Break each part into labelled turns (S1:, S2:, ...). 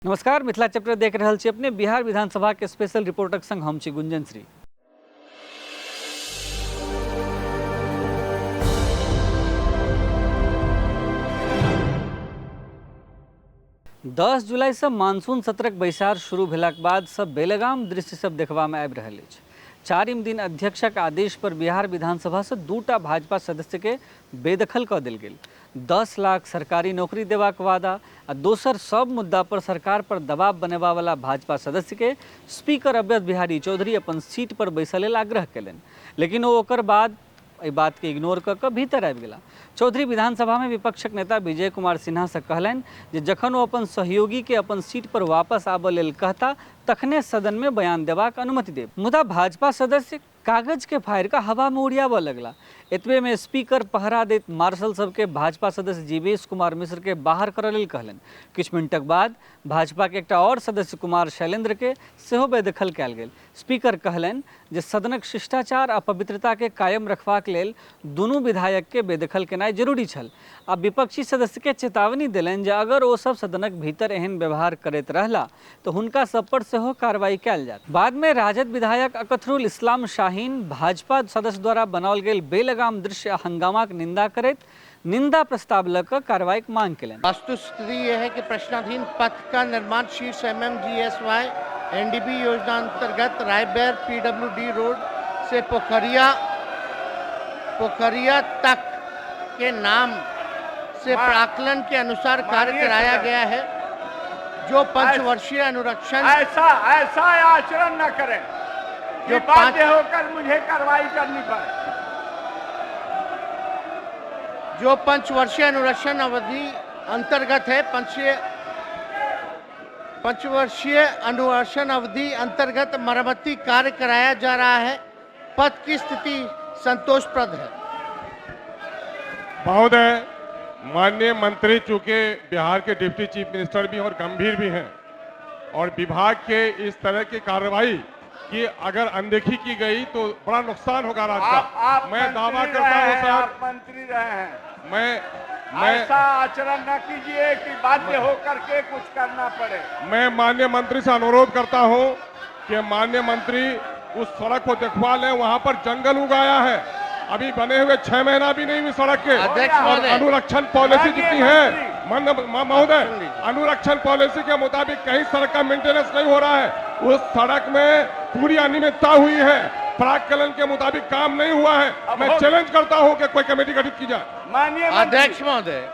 S1: नमस्कार, मिथिला चैप्टर देख रहल छी अपने। बिहार विधानसभा के स्पेशल रिपोर्टक संग हम छी गुंजन श्री। दस जुलाई से मानसून सत्रक बैसार शुरू भेलाक बाद सब बेलगाम दृश्य सब देखबा में आबि रहल अछि। चारिम दिन अध्यक्षक आदेश पर बिहार विधानसभा से दूटा भाजपा सदस्य के बेदखल कऽ देल गेल। 10 लाख सरकारी नौकरी देबाक वादा आ दोसर सब मुद्दा पर सरकार पर दबाव बनेबा वाला भाजपा सदस्य के स्पीकर अवध बिहारी चौधरी अपन सीट पर बैसय लेल आग्रह कयलनि, लेकिन ओ ओकर बाद एहि बात के इग्नोर कऽ कऽ भीतर आबि गेला। चौधरी विधानसभा में विपक्षक नेता विजय कुमार सिन्हा से कहलनि जे जखन ओ अपन सहयोगी के अपन सीट पर वापस आबय लेल कहता तखने सदन में बयान देबाक अनुमति देब। मुदा भाजपा सदस्य कागज के फाड़ि कऽ हवा में उड़ियाबऽ लगला। एतबे में स्पीकर पहरा दैत मार्शल सबके भाजपा सदस्य जीवेश कुमार मिश्र के बाहर करऽ लेल कहलनि। किछु मिनटक बाद भाजपा के एकटा आओर सदस्य कुमार शैलेंद्र के सेहो बेदखल कयल गेल। स्पीकर कहलनि जे सदनक शिष्टाचार आ पवित्रता के कायम रखबाक लेल दुनू विधायक के बेदखल केनाइ जरूरी छल आ विपक्षी सदस्य के चेतावनी देलनि जे अगर ओ सब सदनक भीतर एहन व्यवहार करैत रहला तऽ हुनका सब पर सेहो कार्रवाई कयल जायत। बाद मे राजद विधायक अकथरुल इस्लाम शाहीन भाजपा सदस्य द्वारा बनाओल गेल बेलगाम दृश्य आ हंगामाक निंदा करैत निंदा प्रस्ताव लऽ कऽ कार्रवाईक मांग केलनि।
S2: वस्तुस्थिति यह है कि प्रश्नाधीन पथ का निर्माण शीर्ष MMGSY NDB योजना अंतर्गत रायबैर PWD road से पोखरिया पोखरिया तक के नाम से प्राकलन के अनुसार कार्य कराया गया है, जो पंचवर्षीय अनुरक्षण
S3: ऐसा ऐसा आचरण न करें
S2: जो
S3: कि बाध्य होकर मुझे कार्रवाई करनी पड़े।
S2: जो पंचवर्षीय अनुरक्षण अवधि अंतर्गत है, पंचवर्षीय अनुरक्षण अवधि अंतर्गत मरम्मती कार्य कराया जा रहा है। पथ की स्थिति संतोषप्रद है।
S4: महोदय, माननीय मंत्री चूंकि बिहार के डिप्टी चीफ मिनिस्टर भी और गंभीर भी हैं और विभाग के इस तरह की कार्रवाई की अगर अनदेखी की गई तो बड़ा नुकसान होगा राज्य का।
S3: आप
S4: मैं
S3: मंत्री
S4: दावा
S3: रहे
S4: करता हूं
S3: हैं,
S4: सर,
S3: आप मंत्री रहे हैं,
S4: मैं
S3: ऐसा आचरण न कीजिए कि बाध्य होकर के कुछ करना पड़े।
S4: मैं माननीय मंत्री से अनुरोध करता हूं कि माननीय मंत्री उस सड़क को देखवा लें, वहां पर जंगल उगाया है, अभी बने हुए 6 महीना भी नहीं हुई सड़क के।
S2: अध्यक्ष
S4: और
S2: महोदय।
S4: अनुरक्षण पॉलिसी
S3: माननीय
S4: जितनी है
S3: मंत्री।
S4: महोदय, अनुरक्षण पॉलिसी के मुताबिक कहीं सड़क का मेंटेनेंस नहीं हो रहा है। उस सड़क में पूरी अनियमितता हुई है, प्राकलन के मुताबिक काम नहीं हुआ है।
S3: अब
S4: मैं
S3: हो-
S4: चैलेंज करता हूं कि कोई कमेटी गठित की जाए।
S3: माननीय मंत्री,
S2: अध्यक्ष महोदय,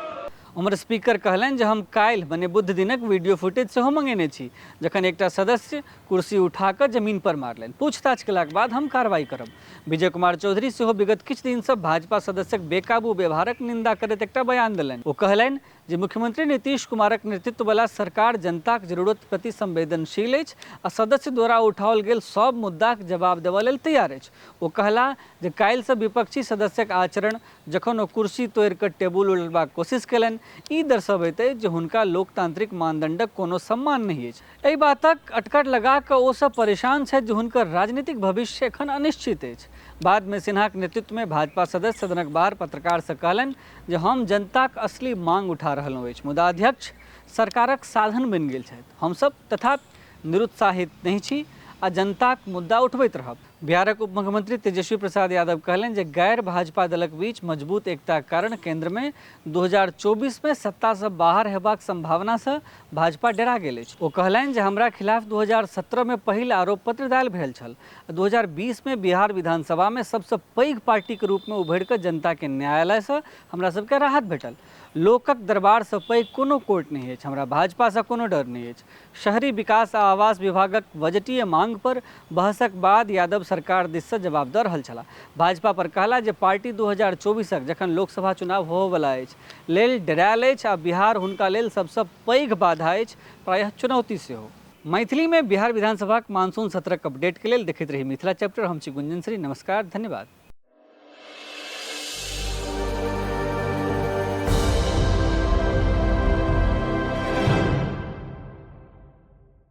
S1: उम्हर स्पीकर कहलनि जे हम काल्हि मने बुध दिनक वीडियो फुटेज सेहो मंगेने छी, जखन एकटा सदस्य कुर्सी उठा कऽ जमीन पर मारलनि। पूछताछ केलाक बाद हम कार्रवाई करब। विजय कुमार चौधरी सेहो विगत किछु दिनसँ भाजपा सदस्यक बेकाबू व्यवहारक निंदा करैत एकटा बयान देलनि। ओ कहलनि जे मुख्यमंत्री नीतीश कुमारक नेतृत्व वाला सरकार जनताक जरूरत प्रति संवेदनशील अछि आ सदस्य द्वारा उठाओल गेल सब मुद्दाक जवाब देबऽ लेल तैयार अछि। ओ कहला जे काल्हिसँ विपक्षी सदस्यक आचरण जखन ओ कुर्सी तोड़ि कऽ टेबुल उलटबाक कोशिश कयलनि, ई दर्शबैत अछि जे हुनका लोकतांत्रिक मानदंडक कोनो सम्मान नहि अछि। एहि बातक अटकट लगा कऽ ओ सब परेशान छथि जे हुनकर राजनीतिक भविष्य एखन अनिश्चित अछि। बादमे सिन्हाक नेतृत्वमे भाजपा सदस्य सदनक बाहर पत्रकारसँ कहलनि जे हम जनताक असली मांग उठा रहलहुँ अछि, मुदा अध्यक्ष सरकारक साधन बनि गेल छथि। हमसब तथापि निरुत्साहित नहि छी आ जनताक मुद्दा उठबैत रहब। बिहारक उपमुख्यमंत्री तेजस्वी प्रसाद यादव कहलनि जे गैर भाजपा दलक बीच मजबूत एकताक कारण केंद्रमे 2024 मे सत्तासँ बाहर हेबाक संभावनासँ भाजपा डरा गेल अछि। ओ कहलनि जे हमरा खिलाफ 2017 मे पहिल आरोप पत्र दायर भेल छल आ 2020 मे बिहार विधानसभामे सबसँ पैघ पार्टीक रूपमे उभरि कऽ जनताके न्यायालयसँ हमरा सबके राहत भेटल। लोकक दरबारसँ पैघ कोनो कोर्ट नहि अछि। हमरा भाजपासँ कोनो डर नहि अछि। शहरी विकास आ आवास विभागक बजटीय मांग पर बहसक बाद यादव सरकार दिससँ जवाब दऽ रहल छलाह। भाजपा पर कहला जे पार्टी 2024क जखन लोकसभा चुनाव होबयवला अछि, लेल डरायल अछि आ बिहार हुनका लेल सबसँ पैघ बाधा अछि, प्रायः चुनौती सेहो। मैथिलीमे बिहार विधानसभाक मानसून सत्रक अपडेटके लेल देखैत रही मिथिला चैप्टर। हम छी गुंजन श्री, नमस्कार, धन्यवाद।